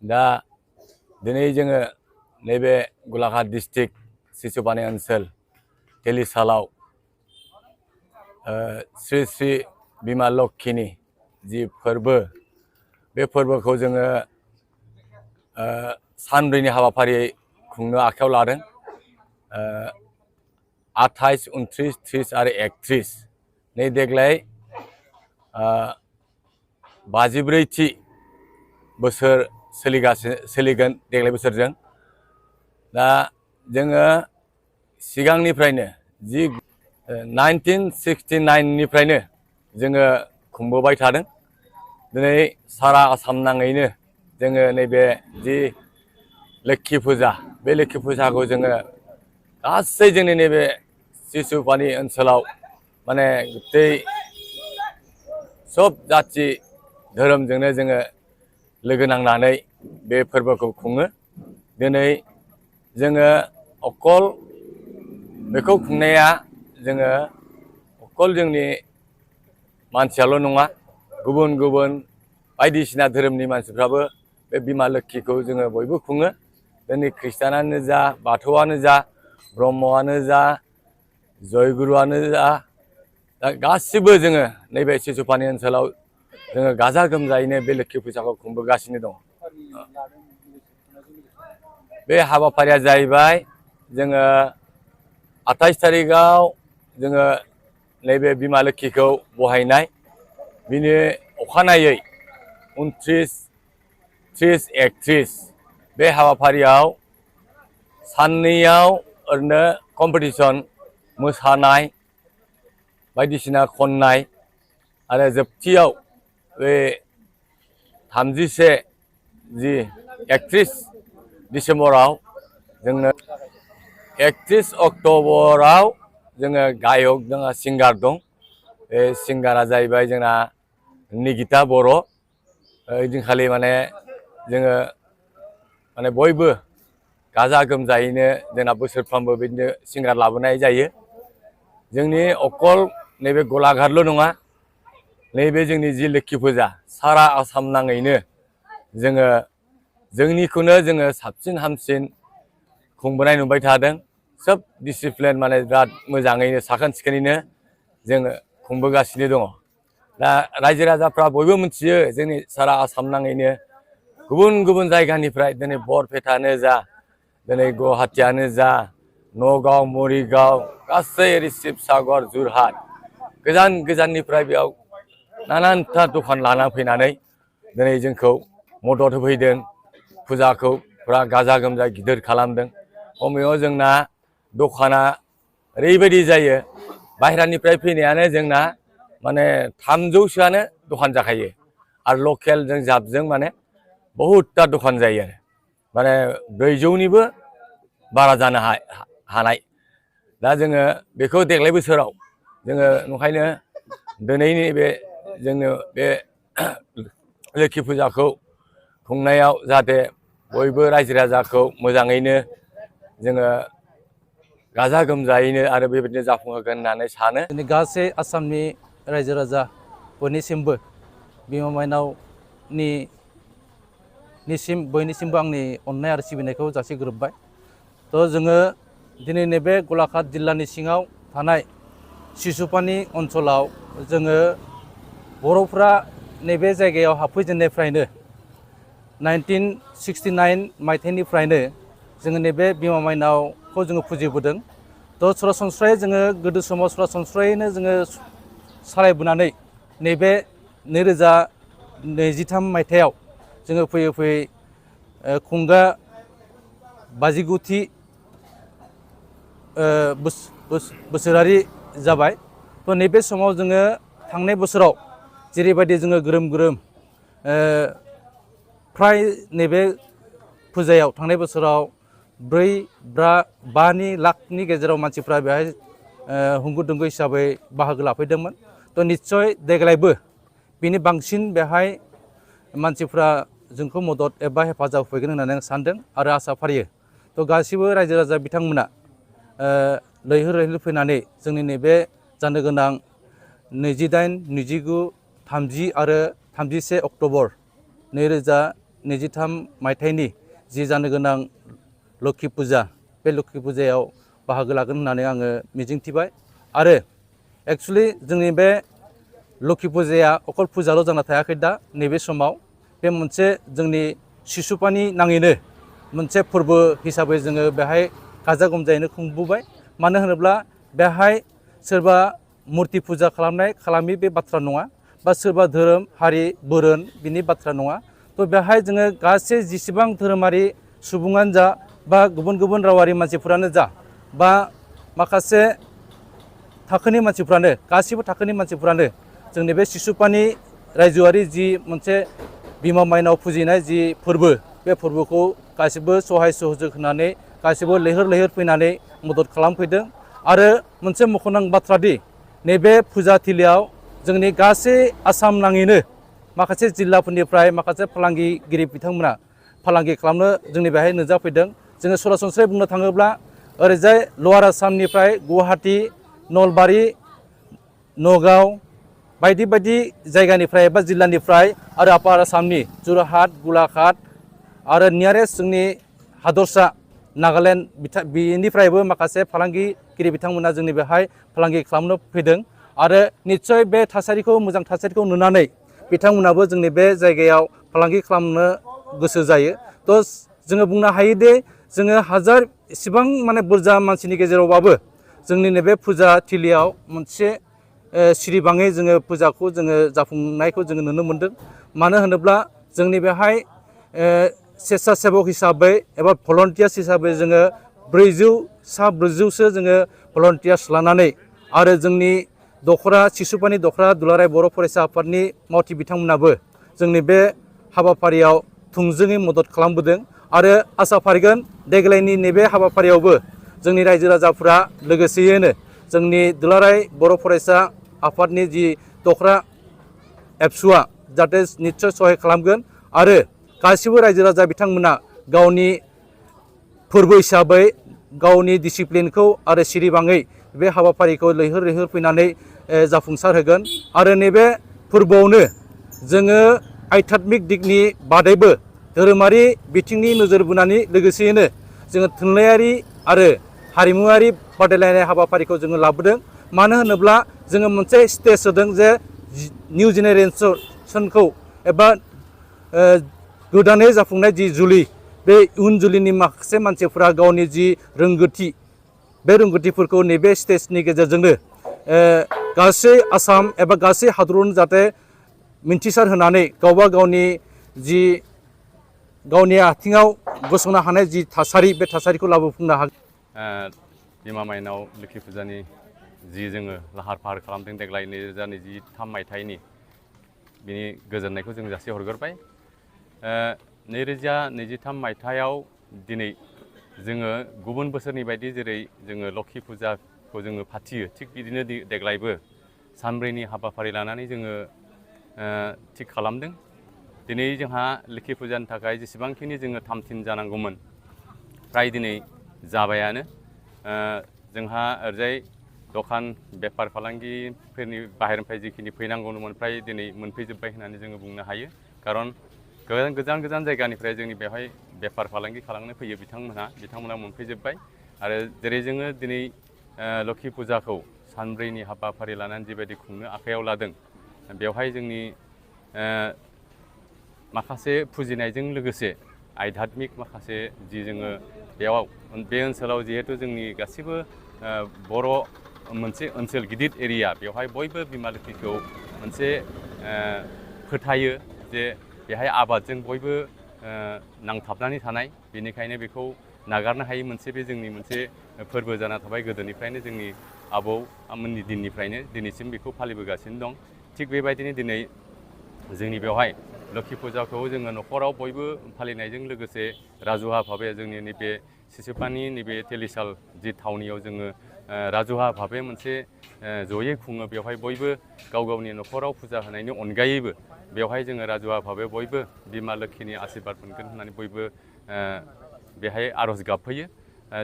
दा दिनै जोङो नैबे गलाघाट डिस्ट्रिक्ट सिसुपानि ओनसोल तेलिसालाव श्री श्री बिमा लक्ष्मीनि जि फोरबो बे फोरबोखौ जोङो सानब्रैनि हाबाफारियै खुंनो आखायाव लादों। 28, 29, 30 आरो 31 नै देग्लाय 54थि बोसोर सोलिगोन देग्लाय बोसोरजों। दा जोङो सिगांनिफ्रायनो जि 1969 निफ्रायनो जोङो खुंबोबाय थादों। दिनै सारा आसाम नाङैनो जोङो नैबे जि लोक्षि फुजा बे लोक्षि फुजाखौ जोङो गासै जोंनि नैबे सिसुपानि ओनसोलाव माने गथै सब जाथि धोरोमजोंनो जोङो लोगो नांनानै बे फोरबोखौ खुङो। दिनै जोङो अकल बेखौ खुंनाया जोङो अकल जोंनि मानसियाल' नङा, गुबुन गुबुन बायदिसिना धोरोमनि मानसिफ्राबो बे बिमा लोक्षिखौ जोङो बयबो खुङो। दिनै ख्रिस्टानानो जा, बाथौआनो जा, ब्रह्मआनो जा, जयगुरुआनो जा, दा गासिबो जोङो नैबे सिसुपानि ओनसोलाव जोङो गाजा गोमजायैनो बे लोक्षि फुजाखौ खुंबोगासिनो दं। बे हाबाफारिया जाहैबाय जोङो 28 थारिखआव जोङो नैबे बिमा लोक्षिखौ बहायनाय, बिनि अखानायै 29, 30, 31 बे हाबाफारियाव साननैयाव ओरैनो कम्पिटिसन मोसानाय बायदिसिना खननाय आरो जोबथियाव बे 31 जि 31 डिसेम्बराव जोंनो 31 अक्ट'बराव जोङो गायक जोंहा सिंगार दं। बे सिंगारा जाहैबाय जोंना निगिता बर'। ओइदिनखालि माने जोङो माने बयबो गाजा गोमजायैनो जोंना बोसोरफ्रोमबो बिदिनो सिंगार लाबोनाय जायो। जोंनि अकल नैबे गलाघाटल' नङा, नैबे जोंनि जि लोक्षि फुजा सारा आसाम नाङैनो जोङो जोंनिखौनो जोङो साबसिन हामसिन खुंबोनाय नुबाय थादों। सोब डिसिप्लिन माने बिराद मोजाङैनो साखोन सिखोनैनो जोङो खुंबोगासिनो दङ। दा रायजो राजाफ्रा बयबो मिथियो जोंनि सारा आसाम नाङैनो गुबुन गुबुन जायगानिफ्राय दिनै बरपेटानो जा, दिनै गुवाहाटियानो जा, नगाव, मरिगाव, गासै ओरै शिबसागर, जरहाट गोजान गोजाननिफ्राय बेयाव नानानथा दखान लाना फैनानै दिनै जोंखौ मदद होफैदों। फुजाखौ फुरा गाजा गोमजा गिदिर खालामदों। खमैबो जोंना दखाना ओरैबायदि जायो, बाहेरानिफ्राय फैनायानो जोंना माने 300सोआनो दखान जाखायो आरो लकेलजों जाबजों माने बहुदथा दखान जायो आरो माने 400निबो बारा जानो हानाय। दा जोङो बेखौ देग्लाय बोसोराव जोङो ओंखायनो दिनैनि बे जोंनो बे लोक्षि फुजाखौ खुंनायाव जाहाथे बयबो रायजो राजाखौ मोजाङैनो जोङो गाजा गोमजायैनो आरो बेबायदिनो जाफुंहोगोन होननानै सानो। दिनै गासै आसामनि रायजो राजा बयनिसिमबो बिमा माइनावनिसिम बयनिसिमबो आंनि अननाय आरो सिबिनायखौ जासिग्रोबाय। थ' जोङो दिनै नैबे गलाघाट जिल्लानि सिङाव थानाय सिसुपानि ओनसोलाव जोङो बर'फ्रा नैबे जायगायाव हाबफैजेननायनिफ्रायनो 1969 मायथाइनिफ्रायनो जोङो नैबे बिमा माइनावखौ जोङो फुजिबोदों। थ' सरासनस्रायै जोङो गोदो समाव सरासनस्रायैनो जोङो सालायबोनानै नैबे 2023 मायथाइयाव जोङो फैयै फैयै खुंगा 59थि बोसोरारि जाबाय। थ' नैबे समाव जोङो थांनाय बोसोराव जेरैबायदि जोङो ग्रोम ग्रोम फ्राय नैबे फुजायाव थांनाय बोसोराव 4-5 लाखनि गेजेराव मानसिफ्रा बेहाय होंगो दोंगो हिसाबै बाहागो लाफैदोंमोन। थ' निस्सय देग्लायबो बिनि बांसिन बेहाय मानसिफ्रा जोंखौ मदद एबा हेफाजाब होफैगोन होननानै आं सानदों आरो आसा फारियो। थ' गासिबो रायजो राजा बिथांमोना लैहोर लैहोर फैनानै जोंनि नैबे जानो गोनां 28, 29, 30 आरो 31 अक्ट'बर 2023 2023 मायथाइनि जि जानो गोनां लोक्षि फुजा बे लोक्षि फुजायाव बाहागो लागोन होननानै आङो मिजिंथिबाय आरो एक्चुअलि जोंनि बे लोक्षि फुजाया अकल फुजाल' जाना थायाखै दा नैबे समाव बे मोनसे जोंनि सिसुपानि नाङैनो मोनसे फोरबो हिसाबै जोङो बेहाय गाजा गोमजायैनो खुंबोबाय मानो होनोब्ला बेहाय सोरबा मुर्ति फुजा खालामनाय खालामि बे बाथ्रा नङा बा सोरबा धोरोम हारि बोरोन बिनि बाथ्रा नङा थ' बेहाय जोङो गासै जेसेबां धोरोमारि सुबुङानो जा बा गुबुन गुबुन रावारि मानसिफोरानो जा बा माखासे थाखोनि मानसिफ्रानो गासिबो थाखोनि मानसिफ्रानो जोंनि बे सिसुपानि रायजोआरि जि मोनसे बिमा माइनाव फुजिनाय जि फोरबो बे फोरबोखौ गासिबो सहाय सहयोग होनानै गासिबो लैहोर लैहोर फैनानै मदद खालामफैदों आरो मोनसे मख'नां बाथ्रादि नैबे फुजाथिलियाव जोंनि गासै आसाम नाङैनो माखासे जिल्लाफोरनिफ्राय माखासे फालांगिगिरि बिथांमोना फालांगि खालामनो जोंनि बेहाय नुजाफैदों जोङो सरासनस्रायै बुंनो थाङोब्ला ओरैजाय लवार आसामनिफ्राय गुवाहाटि नलबारि नगाव बायदि बायदि जायगानिफ्राय एबा जिल्लानिफ्राय आरो आपार आसामनि जरहाट गलाघाट आरो नियारेस्ट जोंनि हादरसा नागालेण्ड बेनिफ्रायबो माखासे फालांगिगिरि बिथांमोना जोंनि बेहाय फालांगि खालामनो फैदों आरो निस्सय बे थासारिखौ मोजां थासारिखौ नुनानै बिथांमोनाबो जोंनि बे जायगायाव फालांगि खालामनो गोसो जायो थ' जोङो बुंनो हायोदि जोङो हाजार इसेबां माने बुरजा मानसिनि गेजेरावबाबो जोंनि नैबे फुजा थिलियाव मोनसे सिरिबाङै जोङो फुजाखौ जोङो जाफुंनायखौ जोङो नुनो मोन्दों मानो होनोब्ला जोंनि बेहाय स्वेच्छासेबक हिसाबै एबा भलन्टियार्स हिसाबै जोङो 400-400सो जोङो भलन्टियार्स लानानै आरो जोंनि दखरा सिसुपानि दखरा दुलाराय बर' फरायसा आफादनि मावथि बिथांमोनाबो जोंनि बे हाबाफारियाव थोंजोङै मदद खालामबोदों आरो आसा फारिगोन देग्लायनि नैबे हाबाफारियावबो जोंनि रायजो राजाफोरा लोगोसेयैनो जोंनि दुलाराय बर' फरायसा आफादनि जि दखरा एबसुआ जाहाथे निस्सय सहाय खालामगोन आरो गासिबो रायजो राजा बिथांमोना गावनि फोरबो हिसाबै गावनि डिसिप्लिनखौ आरो सिरिबाङै बे हाबाफारिखौ लैहोर लैहोर फैनानै जाफुंसार होगोन आरो नैबे फोरबोआवनो जोङो आध्यात्मिक दिगनि बादैबो धोरोमारि बिथिंनि नोजोर बोनानै लोगोसेयैनो जोङो थुनलाइयारि आरो हारिमुवारि बादायलायनाय हाबाफारिखौ जोङो लाबोदों मानो होनोब्ला जोङो मोनसे स्टेज होदों जे निउ जेनेरेसनखौ एबा गोदानै जाफुंनाय जि जुलि बे इयुन जुलिनि माखासे मानसिफोरा गावनि जि रोंगौथि बे रोंगौथिफोरखौ नैबे स्टेजनि गेजेरजोंनो गासै आसाम एबा गासै हादरावनो जाहाथे मिन्थिसार होनानै गावबा गावनि जि गावनि आथिङाव गसंनो हानाय जि थासारि बे थासारिखौ लाबोफुंनो हागोन बिमा माइनाव लोक्षि फुजानि जि जोङो लाहार फाहार खालामदों देग्लाय 2023 मायथाइनि बिनि गोजोननायखौ जों जासिहरग्रोबाय 2023 मायथाइयाव दिनै जोङो गुबुन बोसोरनि बायदि जेरै जोङो लोक्षि फुजाखौ जोङो फाथियो थिग बिदिनो देग्लायबो सानब्रैनि हाबाफारि लानानै जोङो थिग खालामदों दिनै जोंहा लोक्षि फुजानि थाखाय जेसेबांखिनि जोङो थामथिम जानांगौमोन फ्राय दिनै जाबायानो जोंहा ओरैजाय दखान बेफार फालांगिफोरनि बाहेरनिफ्राय जिखिनि फैनांगौमोन फ्राय दिनै मोनफैजोब्बाय होननानै जोङो बुंनो हायो खारन गोजान गोजान जायगानिफ्राय जोंनि बेवहाय बेफार फालांगि खालामनो फैयो बिथांमोना मोनफैजोब्बाय आरो जेरै जोङो दिनै लोक्षि फुजाखौ सानब्रैनि हाबाफारि लानानै जिबायदि खुंनो आखायाव लादों बेवहाय जोंनि माखासे फुजिनायजों लोगोसे आध्यात्मिक माखासे जि जोङो बेयाव बे ओनसोलाव जिहेतु जोंनि गासिबो बर' मोनसे ओनसोल गिदिर एरिया बेवहाय बयबो बिमा लोक्षिखौ मोनसे फोथायो जे बेहाय आबादजों बयबो नांथाबनानै थानाय बेनिखायनो बेखौ नागारनो हायै मोनसे बे जोंनि मोनसे फोरबो जाना थाबाय गोदोनिफ्रायनो जोंनि आबौमोननि दिननिफ्रायनो दिनैसिम बेखौ फालिबोगासिनो दं थिग बेबायदिनो दिनै जोंनि बेवहाय लोक्षि फुजाखौ जोङो न'खराव बयबो फालिनायजों लोगोसे राजुहा भाबे जोंनि नैबे सिसुपानि नैबे तेलिसाल जि थावनियाव जोङो राजुहा भाबे मोनसे जयै खुङो बेवहाय बयबो गाव गावनि न'खराव फुजा होनायनि अनगायैबो बेवहाय जोङो राजुहा भाबे बयबो बिमा लोक्षिनि आशीर्बाद मोनगोन होननानै बयबो बेहाय आर'ज गाबफैयो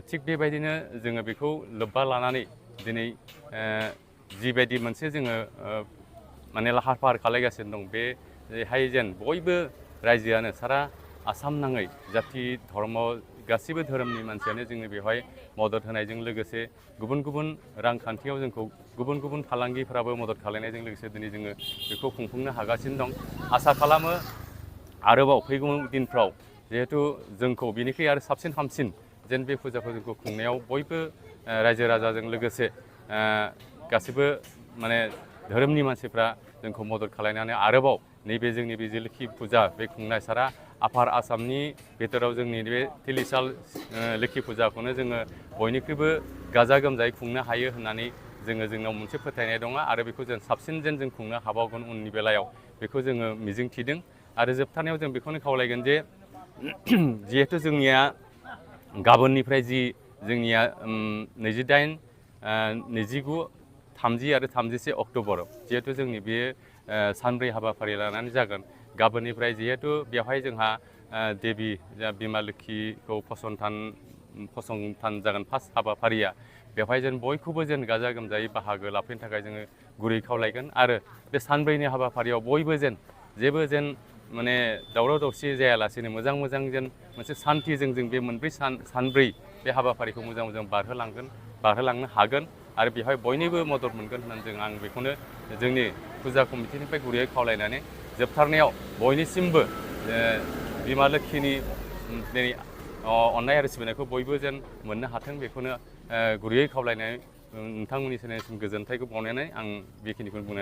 थिग बेबायदिनो जोङो बेखौ लोब्बा लानानै दिनै जिबायदि मोनसे जोङो माने लाहार फाहार खालामगासिनो दं बेहाय जेन बयबो रायजोआनो सारा आसाम नाङै जाथि धर्म गासिबो धोरोमनि मानसियानो जोङो बेवहाय मदद होनायजों लोगोसे गुबुन गुबुन रांखान्थियाव जोंखौ गुबुन गुबुन फालांगिफ्राबो मदद खालामनायजों लोगोसे दिनै जोङो बेखौ खुंफुंनो हागासिनो दं। आसा खालामो आरोबाव फैगौ दिनफ्राव जिहेथु जोंखौ बिनिख्रुइ आरो साबसिन हामसिन जेन बे फुजाखौ जोंखौ खुंनायाव बयबो रायजो राजाजों लोगोसे गासिबो माने धोरोमनि मानसिफ्रा जोंखौ मदद खालामनानै आरोबाव नैबे जोंनि बे जे लोखि फुजा बे खुंनाय सारा आफार आसामनि बिथोराव जोंनि बे तिलिसाल लोखि फुजाखौनो जोङो बयनिख्रुइबो गाजा गोमजायै खुंनो हायो होननानै जोंनाव मोनसे फोथायनाय दङ आरो बेखौ जों साबसिन जेन जों खुंनो हाबावगोन उननि बेलायाव बेखौ जोङो मिजिंथिदों। आरो जोबथारनायाव जों बेखौनो खावलायगोन जे जिहेथु जोंनिया गाबोननिफ्राय जि जोंनिया 28, 29, 30 आरो 31 अक्ट'बर जिहेथु जोंनि बे सानब्रै हाबाफारि लानानै जागोन। गाबोननिफ्राय जिहेथु बेवहाय जोंहा देबि बिमा लोक्षिखौ फसंथान जागोन फार्स्ट हाबाफारिया बेवहाय जेन बयखौबो जेन गाजा गोमजायै बाहागो लाफैनो थाखाय जोङो गुरै खावलायगोन आरो बे सानब्रैनि हाबाफारियाव बयबो जेन जेबो जेन माने दावराव दावसि जायालासेनो मोजां जेन मोनसे सान्थिजों जों बे मोनब्रै सानब्रै बे हाबाफारिखौ मोजां बारहोलांनो हागोन आरो बेवहाय बयनिबो मदद मोनगोन होननानै आं बेखौनो जोंनि फुजा कमिटिनिफ्राय गुरैयै खावलायनानै जोबथारनायाव बयनिसिमबो बिमा लोक्षिनि दिनै अननाय आरो सिबिनायखौ बयबो जेन मोननो हाथों बेखौनो गुरैयै खावलायनानै नोंथांमोननि सोरनिसिम गोजोन्थायखौ बावनानै आं बेखिनिखौनो बुंनानै